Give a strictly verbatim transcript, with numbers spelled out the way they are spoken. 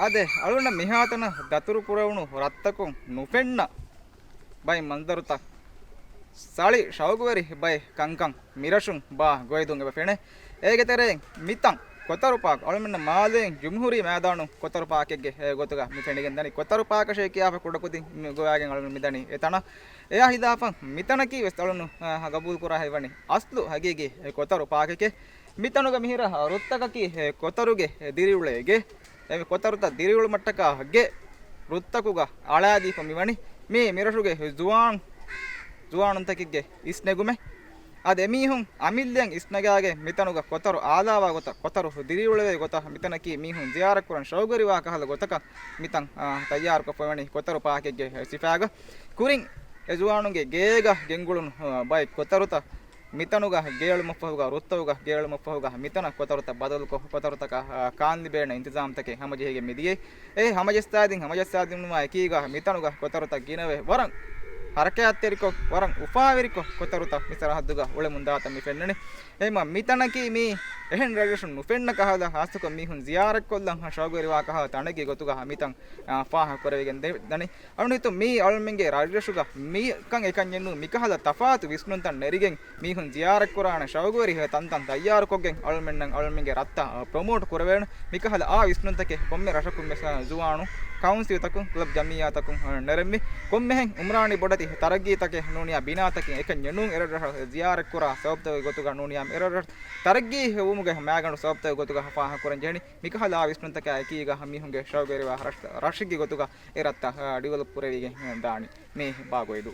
އާދެ، އަޅުގަނޑަށް މިހާތަނަށް ދަތުރު ކުރެވުނު ރަށްތަކުން ނުފެންނަ ބައެއް މަންޒަރުތައް، ސަޅި ޝައުގުވެރި ބައެއް ކަންކަން މިރަށުން ބާ ގޮއިދުން އެބަ ފެނޭ. އޭގެ ތެރެއިން މިތަން ކޮތަރު ޕާކް، އަޅުމެންނަށް މާލޭން ޖުމްހޫރީ މައިދާނު ކޮތަރު ޕާކެއްގެ ގޮތުގަ މި ފެނިގެން ދަނީ. ކޮތަރު ޕާކަށޭ ކިޔާފަ ކުޑަކުދިން މި ގޮވާގެން އަޅުމެން މިދަނީ އެތަނަށް. އެއާ ހިލާފަށް މިތަނަކީ ވެސް އަޅުނު، އާ، ގަބޫލު ކުރާ ހެއްވަނީ އަސްލު ހަގީގީ ކޮތަރު ޕާކެކޭ. މިތަނުގަ މިހިރަ ރުއްތަކަކީ ކޮތަރުގެ ދިރިއުޅޭގެ. އެ ކޮތަރުތައް ދިރިއުޅުމަށްޓަކާ ގެ ރުއްތަކުގަ އަޅާދީފަ މިވަނީ. މީ މިރަށުގެ ޒުވާން، ޒުވާނުންތަކެއްގެ އިސްނެގުމެއް. އަދި އެމީހުން އަމިއްލައަށް އިސްނަގާގެން މިތަނުގަ ކޮތަރު އާލާވާ ގޮތަށް، ކޮތަރު ދިރިއުޅެވޭ ގޮތަށް މިތަނަކީ މީހުން ޒިޔާރަތްކުރަން ޝައުގުވެރިވާ ކަހަލަ ގޮތަކަށް މިތަން، އާ، ތައްޔާރުކޮށްފައިވަނީ ކޮތަރު ޕާކެއްގެ ސިފައިގަ. ކުރިން އެ ޒުވާނުންގެ ގޭގަ ގެންގުޅުނު، އާ، ބައެއް ކޮތަރުތައް މިތަނުގަ ގެއަޅުމަށްފަހުގަ، ރުއްތަކުގަ ގެއަޅުމަށްފަހުގަ މިތަނަށް ކޮތަރުތައް ބަދަލުކޮށް، ކޮތަރުތަކަށް، އާ، ކާންލިބޭނެ އިންތިޒާމްތަކެއް ހަމަޖެހިގެން މިދިޔައީ. އެ ހަމަޖައްސާދިން، ހަމަޖައްސާދިނުމާ އެކީގަ މިތަނުގަ ކޮތަރުތައް ގިނަވެ ވަރަށް ހަރަކާތްތެރިކޮށް، ވަރަށް އުފާވެރިކޮށް ކޮތަރުތައް މި ސަރަހައްދުގަ އުޅެމުންދާތަން މި ފެންނަނީ. އެހެންމަ މިތަނަކީ މީ އެހެން ރަށްރަށުން ނުފެންނަ ކަހަލަ، ހާއްސަކޮށް މީހުން ޒިޔާރަތްކޮށްލަން ޝައުގުވެރިވާ ކަހަލަ ތަނެއްގެ ގޮތުގަ މިތަން، އާ، ފާހަގަކުރެވިގެން ދެ-، ދަނީ. އަޅުނިތު މީ އަޅުމެންގެ ރަށްރަށުގަ މިކަން އެކަންޏެއްނޫ، މިކަހަލަ ތަފާތު ވިސްނުންތައް ނެރިގެން މީހުން ޒިޔާރަތްކުރާނެ ޝައުގުވެރި ތަންތަން ތައްޔާރުކޮށްގެން އަޅުމެންނަށް އަޅުމެންގެ ރަށްތައް ޕްރޮމޯޓް ކުރެވޭނެ. މިކަހަލަ އާ ވިސްނުންތަކެއް ކޮންމެ ރަށަކުން ވެސް ޒުވާނު ކައުންސިލްތަކުން، ކްލަބް ޖަމިއްޔާތަކުން ނެރެންވި. ކޮންމެހެން އުމްރާނީ ބޮޑެތި ތަރައްގީތަކެއް ނޫނިއްޔާ ބިނާތަކެއް އެކަންޏެއް ނޫން. އެރަށްރަށަށް ޒިޔާރަތްކުރާ ސަބަބުތަކުގެ ގޮތުގަ ނޫނިއްޔާ އެރަށްރަށް ތަރައްގީ ވުމުގެ މައިގަނޑު ސަބަބުތަކުގެ ގޮތުގަ ފާހަގަކުރަން ޖެހެނީ. މިކަހަލަ އާ ވިސްނުންތަކާ އެކީގަ މީހުންގެ ޝައުގުވެރިވާ ރަށް، ރަށެއްގެ ގޮތުގަ އެ ރަށްތައް، އާ، ޑިވެލޮޕް ކުރެވިގެން ދާނީ. މީ ބާ ގޮއިދޫ.